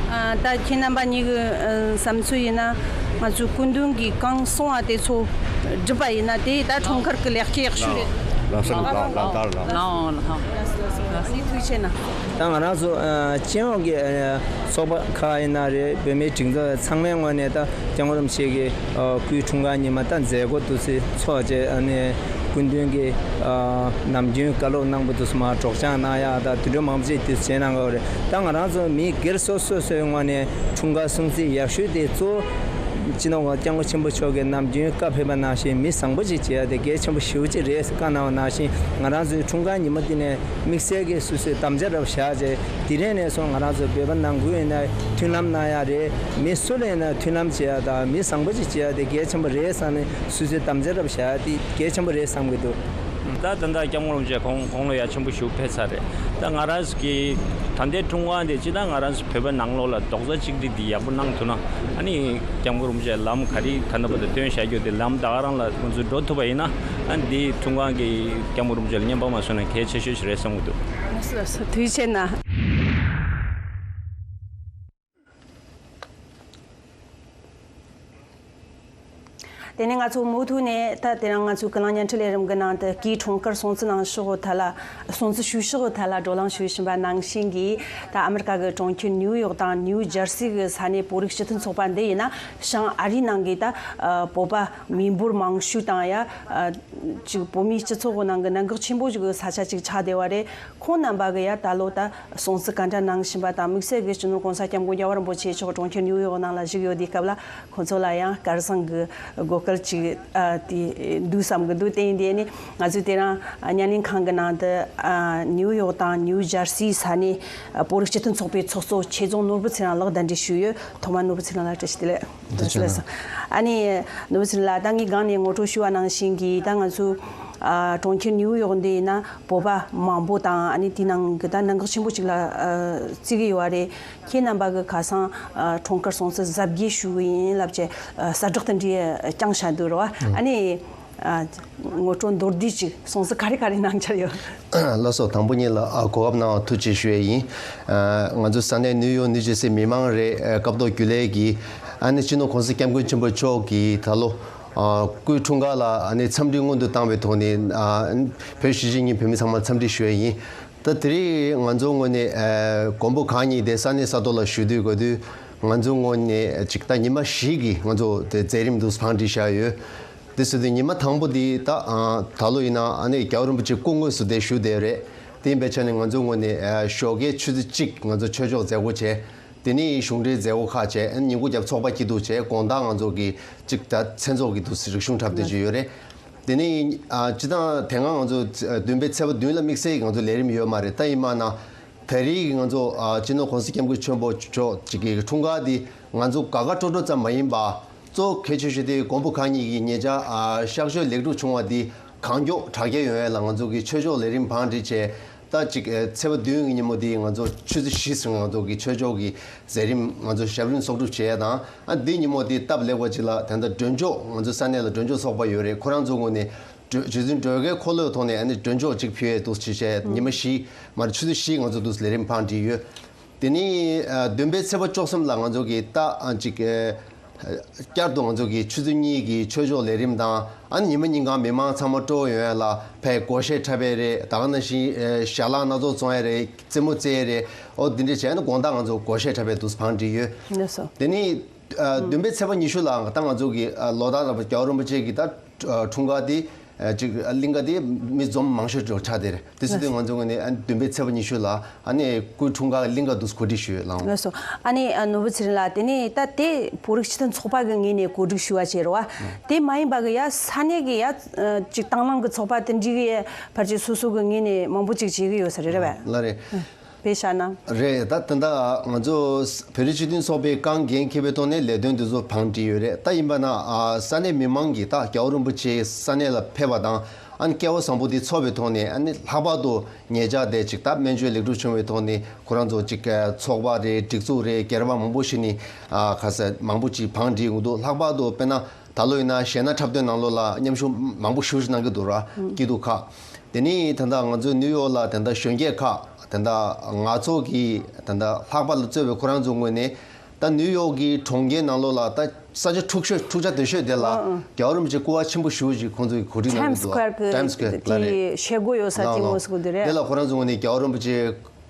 ཨ་ད་ཁྱེད་རྣམ་པ་གཉིས་ཀྱི་ཨ་བསམ་ཚུལ་ཡིན་ན་ང་ཚོའི་སྐུ་མདུན་གྱིས་གང་གསུང་བ་དེ་ཚོ་སྒྲུབ་པ་ཡིན་ན་དེ་ད་འཁྲུངས་སྐར་གྱི་ལེགས་སྐྱེས་ཡག་ཤོས་རེད། ལགས་སོ་ལགས་ལགས་ལགས་ལགས། ལགས་འོང་ལགས་འོང་། ཨ་ནི་ཐུགས་རྗེ་ཆེ་གནང་། ད་ང་རང་ཚོ་ཨ་སྤྱི་ཡོངས་ཀྱི་ཨ་ཚོགས་པ་ཁག་ཡིན་ན་རེད། བོད་མིའི་སྒྲིག་འཛུགས་ཚང་མའི་ངོས་ནས་ད་སྐྱབས་མགོན་རིན་པོ་ཆེ་གི་ཨ་སྐུའི་འཁྲུངས་སྐར་ཉིན་མོ་ད་མཛད་སྒོ་དུ་སི་ཚོགས་བྱས་ཨ་ནི་སྐུ་མདུན་གྱི་ཨ་ནམ་རྒྱུན་བཀའ་སློབ་གནང་བ་དུ་སི་མ་སྒྲོག་སྦྱང་གནང་ཡག་ད་དེ་འདྲ་མང་པོ་ཅིག་དུ་བྱས་གནང་གི་ཡོད་རེད། ད་ང་རང་ཚོ་མི་སྒེར་སོ་སོ་སོའི་ངོས་ནས་འཁྲུངས་སྐར་སྲུང་བརྩི་ཡག་ཤོས་དེ་གཙོ་བོ་སྤྱི་ནོར་༸གོང་ས་༸སྐྱབས་མགོན་ཆེན་པོ་མཆོག་གིས་ནམ་རྒྱུན་བཀའ་ཕེབས་པ་ནང་བཞིན་མི་བཟང་པོ་ཅིག་བྱེད་ཡག་དེ་གལ་ཆེན་པོ་ཞེ་པོ་ཅིག་རེད་ཟེར་བཀའ་གནང་བ་ནང་བཞིན་ང་རང་ཚོའི་འཁྲུངས་སྐར་ཉིན་མོ་དེ་ནས་དམིགས་བསལ་གྱི་སོ་སོའི་དམ་བཅའ་འདྲ་པོ་བཞག་རྗེས་དེ་རིང་ནས་བཟུང་ང་རང་ཚོ་བོད་པ་ནང་ཁུལ་ཡིན་ན་མཐུན་ལམ་གནང་ཡག་རེད། མི་སུ་ལ་ཡིན་ན་མཐུན་ལམ་བྱེད་ཡག་དང་མི་བཟང་པོ་ཅིག་བྱེད་ཡག་དེ་གལ་ཆེན་པོ་རེད་བསམ་ནས་སོ་སོའི་དམ་བཅའ་འདྲ་པོ་བཞག་ཡག་དེ་གལ་ཆེན་པོ་རེད་བསམ་གྱི་འདུག་ད་ད་ལྟ་སྐྱབས་མགོན་རིན་པོ་ཆེ་དགུང་དགུང་ལོ་ཡ་ཆེན་པོ་ཞིག་ཕེབས་ཚར་རེད། ད་ང་རང་ཚོ་གི་ད་ལྟའི་འཁྲུངས་སྐར་འདི་སྤྱིར་བཏང་ང་རང་ཚོ་བོད་པའི་ནང་ལོགས་ལ་རྡོག་རྩ་གཅིག་སྒྲིལ་འདི་ཡག་པོ་གནང་ཐུབ་ན་ཨ་ནི་སྐྱབས་མགོན་རིན་པོ་ཆེ་ལམ་ག་རེ་ད་ལྟ་བར་དུ་སྟོན་བཞག་རྒྱུ་དེ་ལམ་ད་ག་རང་ལ་ང་ཚོས་འགྲོ་ཐུབ་པ་ཡིན་ན་ཨ་ནི་འདི་འཁྲུངས་སྐར་གྱི་སྐྱབས་མགོན་རིན་པོ་ཆེ་ལ་བསྙེན་པར་མ་སོང་ན་གལ་ཆེ་ཤོས་ཤིག་རེད་བསམ་གྱི་འདུག་ལགས་སོ་ལགས་སོ་ཐུགས་རྗེ་ཆེ་གནང་། དེ་ནས་ང་ཚོ་མུ་མཐུད་ནས་ད་དེ་རིང་ང་ཚོའི་ཀུན་གླེང་བརྙན་འཕྲིན་ལས་རིམ་གྱི་ནང་དུ་སྐུའི་འཁྲུངས་སྐར་སྲུང་བརྩི་གནང་ཕྱོགས་ཐད་ལ་སྲུང་བརྩི་ཞུ་ཕྱོགས་ཐད་ལ་བགྲོ་གླེང་ཞུ་བཞིན་པ་ནང་བཞིན་གྱིས་ད་ཨ་མི་རི་ཀ་གི་གྲོང་ཁྱེར་ནིའུ་ཡོག་དང་ནིའུ་ཇར་སི་གི་ས་གནས་བོད་རིགས་སྤྱི་མཐུན་ཚོགས་པ་འདི་ཡིན་ན་བྱང་ཨ་རིའི་ནང་གི་ད་བོད་པ་མི་འབོར་མང་ཤོས་དང་ཡ་ཅིག་བོད་མིའི་སྤྱི་ཚོགས་ནང་གི་གནད་འགག་ཆེན་པོ་ཞིག་གི་ས་ཆ་ཅིག་ཆགས་བསྡད་པ་རེད། ཁོང་རྣམ་པ་གི་ཡ་ད་ལོ་ད་སྲུང་བརྩི་ག་འདྲ་གནང་བཞིན་པ་དང་དམིགས་བསལ་གྱི་སྤྱི་ནོར་༸གོང་ས་༸སྐྱབས་མགོན་རྒྱལ་བ་རིན་པོ་ཆེ་མཆོག་གྲོང་ཁྱེར་ནིའུ་ཡོག་ནང་ལ་བཞུགས་ཡོད་དུས་སྐབས་ལ་ཁོང་ཚོ་ལ་ཡང་སྐལ་བཟང་གི་སྒོ་ སྐལ་ཅིག་ཨ་དེ་འདུག་བསམ་གི་འདུག་དེ་ཡིན་དེ་ནི་ང་ཚོས་དེ་རིང་ཨ་ཉམས་ལེན་ཁང་གི་ནང་དུ་ཨ་ནིའུ་ཡོག་དང་ནིའུ་ཇར་སིའི་ས་གནས་ཨ་བོད་རིགས་སྤྱི་མཐུན་ཚོགས་པའི་ཚོགས་གཙོ་ཆོས་རྫོང་ནོར་བུ་ཚེ་རིང་ལགས་གདན་འདྲེན་ཞུས་ཡོད། ཐོག་མར་ནོར་བུ་ཚེ་རིང་ལགས་བཀྲ་ཤིས་བདེ་ལེགས། ཐུགས་རྗེ་ཆེ་གནང་། ཨ་ནི་ནོར་བུ་ཚེ་རིང་ལགས། ད་ངས་སྒང་ནས་ངོ་སྤྲོད་ཞུས་པ་ནང་བཞིན་གྱི་ད་ང་ཚོ་ཨ་གྲོང་ཁྱེར་ནིའུ་ཡོག་འདི་ཡིན་ན་བོད་པ་མང་པོ་དང་ཨ་ནི་དེའི་ནང་གི་ད་གནད་འགག་ཆེན་པོ་ཅིག་ལ་ཨ་བརྩི་གི་ཡོད་པ་རེད། ཁྱེད་རྣམ་པ་གི་ཁ་སང་ཨ་འཁྲུངས་སྐར་སྲུང་བརྩི་གཟབ་རྒྱས་ཞུ་གི་ཡིན་ལབ་བྱས་ཨ་གསལ་བསྒྲགས་དེ་འདྲ་བསྐྱངས་བཞག་འདུག་རེད་བ། ཨ་ནི་ཨ་ངོ་སྤྲོད་མདོར་བསྡུས་ཅིག་སྲུང་བརྩི་ག་རེ་ག་རེ་གནང་འཆར་ཡོད། ལགས་སོ། དང་པོ་ཉིད་ལ་ཨ་གོ་སྐབས་གནང་བ་ཐུགས་རྗེ་ཆེ་ཞུ་ཡས་ཡིན། ཨ་ང་ཚོ་ས་གནས་ནིའུ་ཡོག་ནིའུ་ཇར་སི་མི་མང་རེད། ཨ་སྐབས་ཐོག་རྒྱུན་ལས་ཀྱིས་ཨ་ནི་སྤྱི་ནོར་གོང་ས་སྐྱབས་མགོན་ཆེན་པོ་མཆོག་གིས་ད་ལོ་ཨ་སྐུའི་འཁྲུངས་སྐར་ལ་ཨ་ནི་འཚམས་འདྲི་སྔོན་དུ་བཏང་བའི་ཐོག་ནས་ཨ་བོད་གཞིས་བྱེས་གཉིས་ཕན་མི་ཚང་མར་འཚམས་འདྲི་ཞུ་ཡས་ཡིན། ད་དེ་རིང་ང་ཚོ་ངོས་ནས་ཨ་མགོན་པོ་གང་ཉིད་དེ་ས་གནས་ས་ཐོག་ལ་ཞུ་དུས་གོ་དུས་ང་ཚོ་ངོས་ནས་ཅིག་ད་ཉི་མ་བཞི་གི་ང་ཚོ་དེ་མཛད་རིམ་འདུག་བང་སྒྲིག་བཞག་ཡོད། དེ་ཟེར་དུས་ཉི་མ་དང་པོ་འདི་ད་ཨ་ད་ལོ་ཡིན་ན་ཨ་ནི་རྒྱལ་བ་རིན་པོ་ཆེ་སྐུ་དངོས་སུ་དེ་བཞུགས་བསྡད་རེད། དེ་ཡིན་པའི་ཆ་ནས་ང་ཚོ་ངོས་ནས་ཨ་ཞོགས་ཀའི་ཆུ་ཚོད་གཅིག་ང་ཚོ་ཆོས་ཕྱོགས་མཛད་སྒོ་བྱས། དེ་ནས་གཞུང་འབྲེལ་མཛད་སྒོ་ཁག་བྱས། ཨ་ནི་ཉིན་གུང་རྒྱབ་ཚོགས་པ་སྐྱིད་སྡུག་བྱས། དགོང་དག་ང་ཚོ་གི་གཅིག་ད་མཚན་ཚོགས་ཀྱི་འདུག་སེ་རིག་གཞུང་འཁྲབ་སྟོན་ཅིག་ཡོད་རེད། དེ་ནས་ཨ་སྤྱིར་བཏང་དེ་སྔ་ང་ཚོ་བདུན་པའི་ཚེས་པ་བདུན་ལ་དམིགས་བསལ་གྱི་ང་ཚོ་ལས་རིམ་ཡོད་མ་རེད། ད་ཡིན་མ་ན་ད་རེས་ཀྱི་ང་ཚོ་ཨ་སྤྱི་ནོར་གོང་ས་སྐྱབས་མགོན་ཆེན་པོ་མཆོག་ཅིག་གི་འཁྲུངས་སྐར་འདི་ང་ཚོ་དགའ་དགའ་སྤྲོ་སྤྲོ་ཙམ་མ་ཡིན་པ། གཙོ་གལ་ཆེ་ཤོས་དེ་མགོན་པོ་གང་ཉིད་ཀྱི་ཉེ་ཆར་ཨ་གཤགས་བཅོས་ལེགས་གྲུབ་བྱུང་བ་འདི་གང་མགྱོགས་དྲག་སྐྱེད་ཡོང་ཡས་ལ་ང་ཚོ་གི་ཆོས་ཕྱོགས་ལས་རིམ་བང་སྒྲིག་བྱས། ད་ཅིག་ཨ་ཚེས་པ་བདུན་གྱི་ཉིན་མོ་འདི་ང་ཚོ་ཆུ་ཚོད་བཞི་ཙམ་ང་ཚོ་གི་ཆོས་ཕྱོགས་ཀྱི་མཛད་རིམ་ང་ཚོ་ཞབས་རིམ་ཚོགས་སྒྲུབ་བྱས་དང་། ཨ་འདི་ཉིན་མོ་འདི་སྟབས་ལེགས་པ་ཅིག་ལ་ད་ལྟ་མགྲོན་ཆོག་ང་ཚོ་ས་གནས་ལ་མགྲོན་ཆོག་ཚོགས་པ་ཡོད་རེད། ཁོ་རང་ཚོ་ངོས་ནས་མགྲོན་རྗེ་བཙུན་སྒྲོལ་དཀར་འཁོར་ལོའི་ཐོག་ནས་ཨ་ནི་མགྲོན་ཆོག་ཅིག་ཕུལ་ཡས་འདུག་ཅེས་བྱས། ཉི་མ་བཞི་མར་ཆུ་ཚོད་བཞི་ང་ཚོ་འདུག་ལས་རིམ་བང་སྒྲིག་ཡོད། དེ་ནས་ཨ་བདུན་པའི་ཚེས་པ་བཅུ་གསུམ་ལ་ང་ཚོ་གི་ད་ཨ་ཅིག་ཨ་བསྐྱར་དུ་ང་ཚོ་གི་ཆུ་ཚོད་གཉིས་ཀྱི་ཆོས་ཕྱོགས་ལས་རིམ་དང་། ཨ་ནི་ཉི་མ་ཉིན་གང་མི་མང་ཚང་མ་སྤྲོ་བོ་ཡོང་ཡ་ལ་ཕར་སྒོར་གཞས་འཁྲབ་ཡས་རེད། ད་ག་ནང་བཞིན་ཨ་ཞལ་ལག་སྣ་ཚོགས་བཙོང་ཡས་རེད། རྩེད་མོ་རྩེ་ཡས་རེད། ཨོ་འདི་འདྲ་བྱས་ནས་དགོང་དག་ང་ཚོ་སྒོར་གཞས་འཁྲབ་པའི་འདུག་བང་སྒྲིག་ཡོད། ལགས་སོ། དེ་ནས་ཨ་བདུན་པའི་ཚེས་པ་ཉི་ཤུ་ལ་ད་ང་ཚོ་གི་ཨ་ལོ་ལྟར་རབ་རྒྱལ་བ་རིན་པོ་ཆེ་གི་ད་ཨ་འཁྲུངས་སྐར་དེ་ཨ་ཅིག་ཨ་གླིང་ག་དེ་མི་འཛོམས་མང་ཤོས་འགྲོ་ཆགས་དེ་རེད། དེ་སྲིད་དུས་ང་ཚོ་ངོས་ནས་ཨ་བདུན་པའི་ཚེས་པ་ཉི་ཤུ་ལ་ཨ་ནི་སྐུའི་འཁྲུངས་སྐར་གླིང་ག་འདུག་གོ་སྒྲིག་ཞུས་ལགས། ལགས་སོ། ཨ་ནི་ཨ་ནོར་བུ་ཚེ་རིང་ལགས། དེ་ནས་ད་དེ་བོད་རིགས་སྤྱི་མཐུན་ཚོགས་པ་གི་ངོས་ནས་གོ་སྒྲིག་ཞུ་བ་བྱས་རེད་བ། དེ་མ་ཡིན་པ་གི་ཡ་ས་གནས་གི་ཡ་ཨ་ཅིག་དང་བླངས་གི་ཚོགས་པ་དེ་འདྲའི་གི་ཕལ་ཆེར་སོ་སོ་གི་ངོས་ནས་མང་པོ་ཅིག་བྱེད་གི་ཡོད་ས་རེད། རེད་བས། ལགས་རེད། དཔེ་བཞག་ན། རེད། ད་ད་ལྟ་ང་ཚོ་བོད་རིགས་སྤྱི་མཐུན་ཚོགས་པའི་རྐང་འགན་འཁྱེར་བའི་ཐོག་ནས་ལས་དོན་འདི་ཚོ་བང་སྒྲིག་ཡོད་རེད། ད་ཡིན་པ་ན་ཨ་ས་གནས་མི་མང་གིས་ད་རྒྱལ་བ་རིན་པོ་ཆེ་ས་གནས་ལ་ཕེབས་པ་དང་། ཨ་ནི་སྐལ་བ་བཟང་པོ་འདི་ཚོར་བའི་ཐོག་ནས་ཨ་ནི་ལྷག་པར་དུ་ཉེ་ཆར་དེ་ཅིག་ད་སྨན་བཅོས་ལེགས་གྲུབ་བྱུང་བའི་ཐོག་ནས་ཁོ་རང་ཚོ་ཅིག་ཚོགས་པ་རེད། སྒྲིག་འཛུགས་རེད། སྒེར་པ་མང་པོ་ཞིག་ནས་ཨ་ཁ་ས་མང་པོ་ཅིག་བང་སྒྲིག་ཡོང་འདུག་ལྷག་པར་དུ་དཔེར་ན་ད་ལོ་ཡིན་ན་གཞས་སྣ་འཁྲབ་སྟོན་ནང་ལོགས་ལ་མཉམ་ཞུགས་མང་པོ་ཞེ་པོ་ཅིག་གནང་གི་འདུག་ར། སྐྱིད་སྡུག་ཁག་དེ་ནས་ད་ལྟ་ང་ཚོའི་ནིའུ་ཡོག་ལ་ད་ལྟ་གཞོན་སྐྱེས་ཁག་ད་ལྟ་ང་ཚོ་གི་ད་ལྟ་ལྷག་པར་ལ་གཙོས་པའི་ཁོ་རང་ཚོ་ངོས་ནས་ད་ནིའུ་ཡོག་གི་གྲོང་ཁྱེར་ནང་ལོགས་ལ་ད་ས་ཆ་འཁྲུག་ཤོས་འཁྲུག་ཆ་དོད་ཤོས་དེ་ལ་ཨང་ཨང་། རྒྱལ་བ་རིན་པོ་ཆེ་སྐུ་པར་ཆེན་པོ་ཞེ་པོ་ཅིག་ཁོང་ཚོ་གིས་གོ་སྒྲིག་གནང་གི་འདུག Times Square གི་Times Square་ལ་རེད། དེ་བྱེད་སྒོ་ཡོད་ས་ལགས་དེ་ལགས་ངོས་སུ་གོ་དེ་རེད། དེ་ལ་ཁོ་རང་ཚོ་ངོས་ནས་རྒྱལ་བ་རིན་པོ་ཆེ་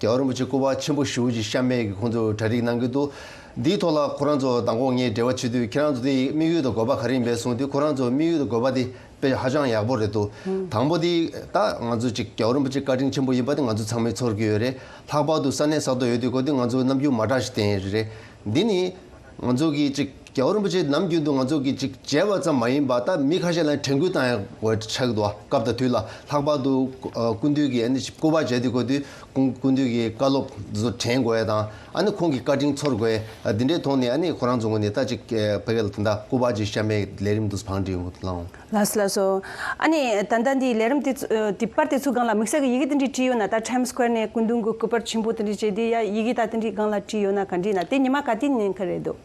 རྒྱལ་བ་རིན་པོ་ཆེ་སྐུ་པར་ཆེན་པོ་ཞེ་པོ་ཅིག་བཤམས་པའི་གི་ཁོང་ཚོ་གྲ་སྒྲིག་གནང་གི་འདུག་འདིའི་ཐོག་ལ་ཁོ་རང་ཚོ་དང་པོ་ངས་འབྲེལ་བ་བྱེད་དུས་ཁྱེད་རང་ཚོ་དེའི་དམིགས་ཡུལ་དང་དགོས་པ་ག་རེ་ཡིན་པས་གསུངས་དུས། ཁོ་རང་ཚོ་དམིགས་ཡུལ་དང་དགོས་པ་དེ་དཔེ་ཧ་ཅང་ཡག་པོ་རེད་འདུག་དང་པོ་དེ་ད་ང་ཚོ་ཅིག་རྒྱལ་བ་རིན་པོ་ཆེ་བཀའ་དྲིན་ཆེན་པོ་ཡིན་པ་དེ་ང་ཚོ་ཚང་མས་ཚོར་གྱི་ཡོད་རེད། ལྷག་པར་དུ་ས་གནས་ས་ཐོག་ཡོད་དུས་གོ་དུས་ང་ཚོ་རྣམ་འགྱུར་མ་འདྲ་ཞིག་བསྟན་ཡོད་རེད། འདི་ནི་ང་ཚོ་གི་ཅིག་རྒྱལ་བ་རིན་པོ་ཆེ་ནམ་རྒྱུན་དུ་ང་ཚོ་གི་ཅིག་མཇལ་བ་ཙམ་མ་ཡིན་པ་ད་མི་ཁ་ཤས་ལ་དྲན་སྐུལ་བཏང་ཡག་དགོས་ཆགས་ཀྱི་འདུག་སྐབས་དང་དུས་ལ་ལྷག་པར་དུ་ཨ་སྐུ་མདུན་གྱི་ཨ་ནི་སྐུ་པར་མཇལ་དུས་གོ་དུས་སྐུ་སྐུ་མདུན་གྱི་བཀའ་སློབ་འདི་ཚོ་དྲན་དགོས་ཡ་དང་། ཨ་ནི་ཁོང་གི་བཀའ་དྲིན་ཚོར་དགོས་ཡ། འདི་འདྲའི་ཐོག་ནས་ཨ་ནི་ཁོ་རང་ཚོ་ངོས་ནས་ད་ཅིག་ཨ་ཕ་གི་ལ་ད་ལྟ་སྐུ་པར་ཅིག་བཤམས་པའི་ལས་རིམ་འདུག་བང་སྒྲིག་ཡོང་གི་འདུག་ལགས། ལགས་སོ་ལགས་སོ། ཨ་ནི་ད་ལྟ་འདི་ལས་རིམ་དེ་ཚོ་དེ་པར་དེ་ཚོའི་སྒང་ལ་དམིགས་བསལ་གྱི་ཡི་གེ་དེ་འདྲ་བྲིས་ཡོད་ན། ད་Times Square་ནས་སྐུ་མདུན་གྱི་སྐུ་པར་ཆེན་པོ་དེ་འདྲ་བྱས་དེ་ཡ་ཡི་གེ་ད་དེ་འདྲའི་སྒང་ལ་བྲིས་ཡོད་ན་ག་འདྲ་ཡིན་ན། དེ་ཉི་མ་ག་དུས་ཉན་གི་རེད་འདུག་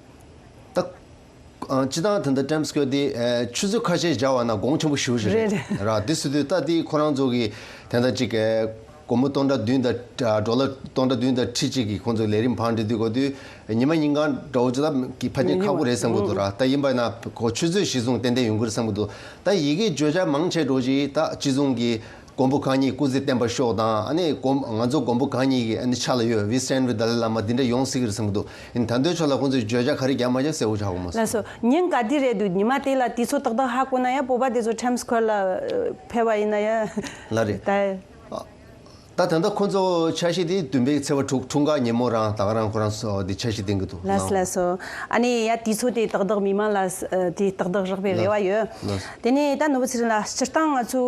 ད་ཨ་སྤྱིར་བཏང་ད་ལྟ་Times Square་དེ་ཨ་ཆུ་ཚོད་ཁ་ཤས་བཞག་པ་ན་གོང་ཆེན་པོ་ཞེ་པོ་ཞིག་རེད། རེད་རེད། ར་དེ་སྲིད་དུས་ད་དེ་ཁོ་རང་ཚོ་གི་ད་ལྟ་ཅིག་ཨ་སྒོར་མོ་སྟོང་ཕྲག་བདུན་དང་ཨ་ཌོ་ལར་སྟོང་ཕྲག་བདུན་དང་ཁྲི་གཅིག་གི་ཁོང་ཚོ་ལས་རིམ་བང་སྒྲིག་དུས་གོ་དུས་ཉི་མ་ཉིན་གང་འདྲ་བོ་ཅིག་ད་ཕལ་ཆེར་ཁག་པོ་རེད་བསམ་གི་འདུག་ར། ད་ཡིན་པ་ན་ཁོ་ཆུ་ཚོད་བཞི་བཟུང་ཏན་ཏན་ཡོང་གི་རེད་བསམ་གི་འདུག་ད་ཡི་གེ་བརྗོད་བྱ་མང་ཆེ་འདྲ་བོ་ཅིག་ད་སྤྱི་བཟུང་གི་མགོན་པོ་གང་ཉིད་སྐུ་ཚེ་བརྟན་པར་ཤོག་དང་། ཨ་ནི་མགོན་ང་ཚོ་མགོན་པོ་གང་ཉིད་ཀྱི་ཨ་ནི་ཕྱག་ལ་ཡོད། We stand with Dalai Lama འདི་འདྲ་ཡོང་སྲིད་ཀྱི་རེད་བསམ་གྱི་འདུག་ཡིན་ད་དུང་ཁྱོད་ལ་ཁོང་ཚོས་བརྗོད་བྱ་ག་རེ་རྒྱག་མ་རྒྱག་གསལ་པོ་ཆགས་ཀྱི་མ་སོང་། ལགས་སོ། ཉིན་ག་དུས་རེད་འདུག་ཉི་མ་དེ་ལ་དུས་ཚོད་ཏག་ཏག་ཧ་གོ་ན་ཡང་བོད་པ་དེ་ཚོ་Times Square་ལ་ཕེབས་པ་ཡིན་ན་ཡང་ལ་རེད། ད་ཨ་ ད་ད་ལྟ་ཁོ་ཚོ་འཆར་གཞི་དེ་བདུན་པའི་ཚེས་པ་དྲུག་འཁྲུངས་སྐར་ཉིན་མོ་རང་ད་ག་རང་ཁོ་རང་ཚོ་དེ་འཆར་གཞི་འདིང་གི་འདུག། ལགས་སོ་ལགས་སོ། ཨ་ནི་ཡ་དུས་ཚོད་དེ་ཏག་ཏག་མི་མང་ལ་དེ་ཏག་ཏག་རག་པའི་རེ་བ་ཡོད། ལགས་སོ། དེ་ནས་ད་ནོར་བུ་ཚེ་རིང་ལགས། སྤྱིར་བཏང་ང་ཚོ་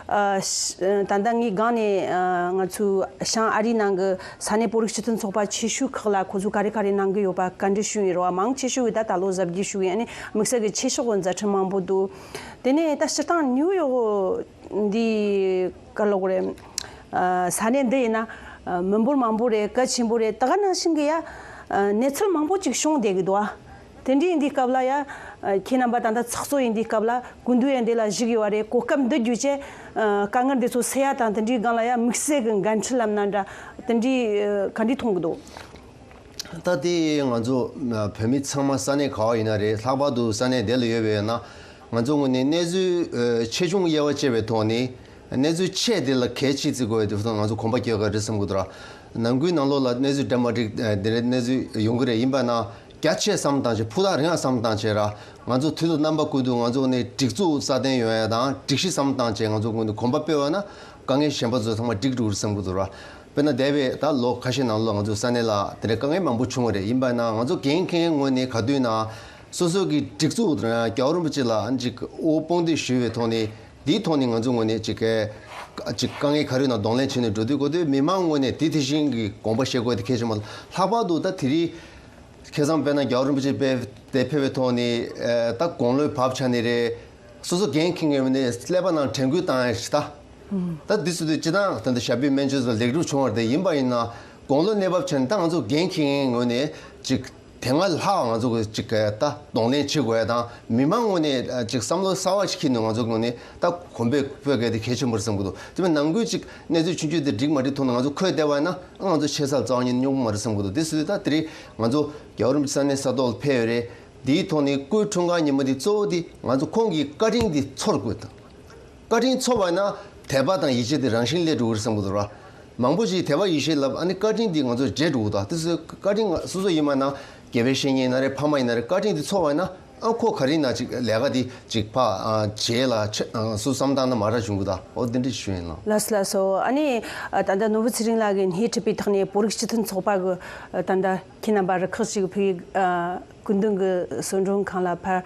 ཨ་ཤ་ད་ལྟ་ངའི་སྒང་ནས་ཨ་ང་ཚོ་བྱང་ཨ་རིའི་ནང་གི་ས་གནས་བོད་རིགས་སྤྱི་མཐུན་ཚོགས་པ་ཆེ་ཤོས་ཁག་ལ་ཁོ་ཚོས་ག་རེ་ག་རེ་གནང་གི་ཡོད་པ་བཀའ་འདྲི་ཞུ་ཡི་རེད་བ། མང་ཆེ་ཤོས་ཀྱིས་ད་ད་ལོ་གཟབ་རྒྱས་ཞུ་གི་ཡིན། ཨ་ནི་དམིགས་བསལ་གྱི་ཆོས་ཕྱོགས་ཀྱི་མཛད་འཕྲིན་མང་པོ་འདུག། དེ་ནས་ད་སྤྱིར་བཏང་ནིའུ་ཡོག་འདི་ག་ལབ་དགོས་རེད། ཨ་ས་གནས་འདི་ཡིན་ན་ཨ་མི་འབོར་མང་པོ་རེད། གལ་ཆེན་པོ་རེད། ད་ག་ནང་བཞིན་གྱི་ཡ་ཨ་གནས་ཚུལ་མང་པོ་ཅིག་བྱུང་བསྡད་ཀྱི་འདུག་ཨ། དེ་འདྲའི་ཡིན་དུས་སྐབས་ལ་ཡ་ཨ་ཁྱེད་རྣམ་པ་ད་ལྟ་ཚོགས་གཙོ་ཡིན་དུས་སྐབས་ལ་སྐུ་མདུན་ཡང་འདི་ལ་བཞུགས་ཡོད་པ་རེད། གོ་སྐབས་འདི་བརྒྱུད་བྱས་ཨ་དཀའ་ངལ་འདི་ཚོ་སེལ་ཡ་དང་དེ་འདྲའི་སྒང་ལ་ཡ་དམིགས་བསལ་གྱི་འགན་འཁྲི་ལབ་ན་འདྲ་དེ་འདྲའི་ཨ་ག་འདྲའི་མཐོང་གི་འདུག། ད་དེ་ང་ཚོ་ཨ་བོད་མི་ཚང་མ་ས་གནས་ག་བ་ཡིན་ན་རེད། ལྷག་པར་དུ་ས་གནས་དེ་ལ་ཡོད་པའི་ཡིན་ན་ང་ཚོ་ངོས་ནས་གནས་ཚུལ་ཨ་ཆེ་ཆུང་དབྱེ་བ་ཕྱེ་བའི་ཐོག་ནས་གནས་ཚུལ་ཆེ་དེ་ལ་གལ་ཆེ་བརྩི་དགོས་པའི་དེ་ཚོ་ང་ཚོ་གོམ་པ་རྒྱག་གི་རེད་བསམ་གི་འདུག་ར། ནམ་རྒྱུན་ནང་ལོགས་ལ་གནས་ཚུལ་འདྲ་མ་འགྲིག་ཨ་དེ་འདྲའི་གནས་ཚུལ་ཡོང་གི་རེད། ཡིན་པ་ན་རྒྱ་ཆེ་བསམ་བཏང་བྱས་ཕུ་ཐག་རིང་བ་བསམ་བཏང་བྱས་ར། ང་ཚོ་དུས་དང་རྣམ་པ་ཀུན་ཏུ་ང་ཚོ་ནས་སྒྲིག་འཛུགས་སྲ་བརྟན་ཡོང་ཡ་དང་སྒྲིག་གཞི་བསམ་བཏང་བྱས་ང་ཚོ་ཀུན་ཏུ་གོམ་པ་སྤོས་པ་ན་དཀའ་ངལ་གཞན་པ་ཚོ་ཚང་མ་འགྲིག་འགྲོ་གི་རེད་བསམ་གི་འདུག་ར། དཔེར་ན་འདས་པའི་ད་ལོ་ཁ་ཤས་ནང་ལོགས་ང་ཚོ་ས་གནས་ལ་དེ་འདྲའི་དཀའ་ངལ་མང་པོ་བྱུང་བ་རེད། ཡིན་པ་ན་ང་ཚོ་འགན་འཁྱེར་མཁན་ངོས་ནས་ག་དུས་ན་སོ་སོ་གི་སྒྲིག་འཛུགས་རྒྱལ་བ་རིན་པོ་ཆེ་ལ་ཅིག་དབུ་དཔུང་འདེགས་ཞུ་བའི་ཐོག་ནས་འདིའི་ཐོག་ནས་ང་ཚོ་ངོས་ནས་ཅིག་ཅིག་དཀའ་ངལ་ག་རེ་ཡོད་ན་གདོང་ལེན་བྱས་ནས་འགྲོ་དུས་གོ་དུས་མི་མང་ངོས་ནས་དེ་དེ་བཞིན་གྱི་དགོངས་པ་བཞེས་དགོས་དེ་གལ་ཆེན་པོ། ལྷག་པར་དུ་ད་དེ་རིང་ཁ་སང་དཔེར་ན་རྒྱལ་བ་རིན་པོ་ཆེ་དཔེ་དེ་ཕེབས་པའི་ཐོག་ནས་ད་དགུང་ལོའི་བབ་ཆགས་ནས་རེད། སོ་སོ་འགན་འཁྱེར་མཁན་ནས་ཀླད་པ་ནང་དྲན་སྐུལ་བཏང་ཡ་ཞིག་ད། ད་འདི་སུ་དུས་སྤྱི་བཏང་ད་ལྟ་ཞབས་པད་སྨན་བཅོས་སུ་ལེགས་གྲུབ་བྱུང་བ་དེ་ཡིན་པ་ཡིན་ན་དགུང་ལོ་གནས་བབ་ཆ་ནས་ད་ང་ཚོ་འགན་འཁྱེར་མཁན་ངོས་ནས་ཅིག་དེ་སྔ་ལྷག་ང་ཚོ་གི་ཅིག་ད་གདོང་ལེན་བྱེད་དགོས་ཡ་དང་མི་མང་ངོས་ནས་ཅིག་བསམ་བློ་གསར་བ་ཞིག་འཁྱེར་ནས་ང་ཚོ་ངོས་ནས་ད་གོམ་པ་སྤོ་དགོས་དེ་གལ་ཆེན་པོ་རེད་བསམ་གི་འདུག། དེ་མིན་ནང་ཁུལ་ཅིག་གནས་ཚུལ་ཆུང་ཆུང་དེ་འགྲིག་མ་འགྲིག་ཐོག་ནས་ང་ཚོ་འཁོད་བསྡད་པ་ཡིན་ན་ང་ཚོ་ཆེ་ས་ལ་རྩ་བ་ཉིད་སྙོམས་པོ་མ་རེད་བསམ་གི་འདུག། དེ་སུ་དུས་ད་དེ་རིང་ང་ཚོ་རྒྱལ་བ་རིན་པོ་ཆེ་ས་གནས་ས་ཐོག་ལ་ཕེབས་ཡོད་རེད། དེའི་ཐོག་ནས་སྐུའི་འཁྲུངས་སྐར་ཉིན་མོ་དེ་གཙོ་བོ་དེ་ང་ཚོ་ཁོང་གི་བཀའ་དྲིན་དེ་ཚོར་དགོས་དང་། བཀའ་དྲིན་ཚོར་བ་ན་དད་པ་དང་ཡིད་ཆེས་དེ་རང་བཞིན་སླེབས་འགྲོ་གི་རེད་བསམ་གི་འདུག་ར། མང་པོ་ཞིག་དད་པ་ཡིད་ཆེས་ལབ་ཨ་ནི་བཀའ་དྲིན་དེ་ང་ཚོ་བརྗེད་འགྲོ་གི་འདུག། དེ་ཚོའི་བཀའ་དྲིན་སོ་སོ་ཡིན་པ་ན་དགེ་བའི་བཤེས་གཉེན་ཡིན་ན་རེད། ཕ་མ་ཡིན་ན་རེད། བཀའ་དྲིན་དེ་ཚོར་བ་ན་ཨ་ཁོ་ག་རེ་ཡིན་ན་ཅིག་ལས་ཀ་དེ་ཅིག་ཕ་བྱེད་ལ་ཆ་སུ་བསམ་བཏང་ན་མ་ར་བྱུང་གི་འདུག། འོ་དེ་འདྲ་ཞུ་ཡིན་ལ། ལགས་སོ་ལགས་སོ། ཨ་ནི་ད་ལྟ་ནོར་བུ་ཚེ་རིང་ལགས་ཀྱིས་སྣེ་ཁྲིད་པའི་ཐོག་ནས་བོད་རིགས་སྤྱི་མཐུན་ཚོགས་པ་གི་ད་ལྟ་ཁྱེད་རྣམ་པ་རུ་ཁག་ཅིག་ཕུལ་བའི་སྐུ་མདུན་གྱི་གསོལ་མགྲོན་ཁང་ལ་ཕར་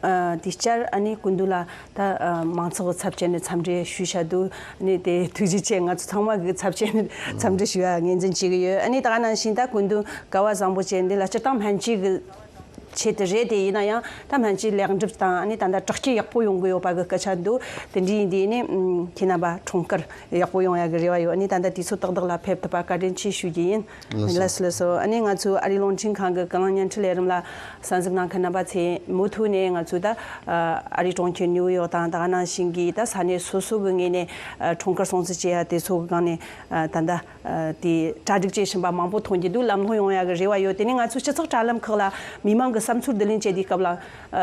དེ་བཅར། ཨ་ནི་སྐུ་མདུན་ལ་ད་མང་ཚོགས་ཀྱི་ཚབ་བྱས་ནས་འཚམས་འདྲི་ཞུས་བཞག་འདུག། ཨ་ནི་དེ་ཐུགས་རྗེ་ཆེ། ང་ཚོ་ཚང་མ་གི་ཚབ་བྱས་ནས་འཚམས་འདྲི་ཞུ་བ་ངོས་འཛིན་བྱེད་ཀྱི་ཡོད། ཨ་ནི་ད་ག་ནང་བཞིན་ད་སྐུ་མདུན་སྐལ་བ་བཟང་པོ་བྱས་འདི་ལ་སྤྱིར་བཏང་སྨན་བཅོས་ཀྱི་ཆེད་དུ་རེད། དེ་ཡིན་ན་ཡང་ད་སྨན་བཅོས་ལེགས་འགྲུབ་དང་ཨ་ནི་ད་ལྟ་དྲག་སྐྱེད་ཡག་པོ་ཡོང་གི་ཡོད་པ་གི་སྐད་ཆ་འདུག། དེ་འདྲ་ཡིན་དུས་ནི་ཁྱེད་རྣམ་པ་འཁྲུངས་སྐར་ཡག་པོ་ཡོང་ཡ་གི་རེ་བ་ཡོད། ཨ་ནི་ད་ལྟ་དུས་ཚོད་ཏག་ཏག་ལ་ཕེབས་ཐུབ་པ་བཀའ་དྲིན་ཆེ་ཞུ་རྒྱུ་ཡིན། ལགས་སོ། ལགས་སོ་ལགས་སོ། ཨ་ནི་ང་ཚོའི་ཨ་རིའི་རླུང་འཕྲིན་ཁང་གི་ཀུན་གླེང་བརྙན་འཕྲིན་ལས་རིམ་ལ་གསན་གཟིགས་གནང་མཁན་རྣམ་པ་ཚོས་མུ་མཐུད་ནས་ང་ཚོའི་ད་ཨ་རིའི་གྲོང་ཁྱེར་ནིའུ་ཡོག་དང་ད་ག་ནང་བཞིན་གྱི་ད་ས་གནས་སོ་སོ་གི་ངོས་ནས་ཨ་འཁྲུངས་སྐར་སྲུང་བརྩི་བྱེད་ཡ་དེ་ཚོ་གི་སྒང་ནས་ཨ་ད་ལྟ་ཨ་དེ་གྲ་སྒྲིག་བྱེད་བཞིན་པ་མང་པོ་མཐོང་རྒྱུ་འདུག། ལམ་ལྷོང་ཡོང་ཡ་གི་རེ་བ་ཡོད། དེ་ནས་ང་ཚོའི་སྤྱི་ཚོགས་དྲ་ལམ་ཁག་ལ་མི་མང་གི་བསམ་ཚུལ་བསྡུ་ལེན་བྱེད་དུས་སྐབས་ལ་ཨ་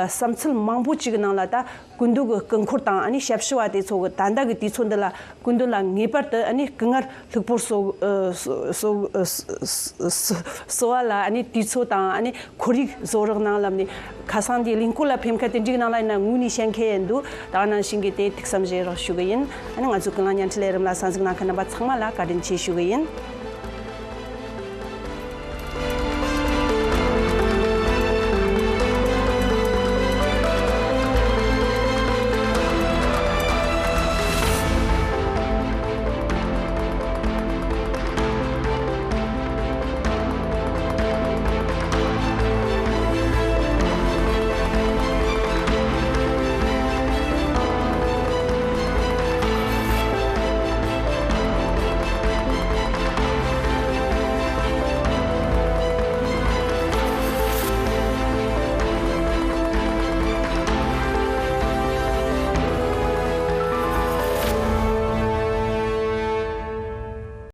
བསམ་ཚུལ་མང་པོ་ཅིག་གི་ནང་ལ་ད་སྐུ་མདུན་གྱི་སྐུ་འཁོར་དང་ཨ་ནི་ཞབས་ཞུ་བ་དེ་ཚོ་གི་ད་ལྟ་གི་དུས་ཚོད་འདི་ལ་སྐུ་མདུན་ལ་ངེས་པར་དུ་ཨ་ནི་སྐུ་ངལ་ལྷུག་པོར་གསོ་གསོ་གསོ་གསོ་བ་ལ་ཨ་ནི་དུས་ཚོད་དང་ཨ་ནི་ཁོར་ཡུག་བཟོ་རོགས་གནང་ལབ་ནས་ཁ་སང་དེ་གླིང་སྐོར་ལ་ཕེབས་མཁན་དེ་འདྲའི་ནང་ལ་ཡིན་ན་ངོས་ནས་བཤད་མཁན་ཡིན་འདུག། ད་ག་ནང་བཞིན་གྱི་དེ་ཐུགས་བསམ་བཞེས་རོགས་ཞུ་གི་ཡིན། ཨ་ནི་ང་ཚོའི་ཀུན་གླེང་བརྙན་འཕྲིན་ལས་རིམ་ལ་གསན་གཟིགས་གནང་མཁན་རྣམ་པ་ཚང་མ་ལ་བཀའ་དྲིན་ཆེ་ཞུ་གི་ཡིན།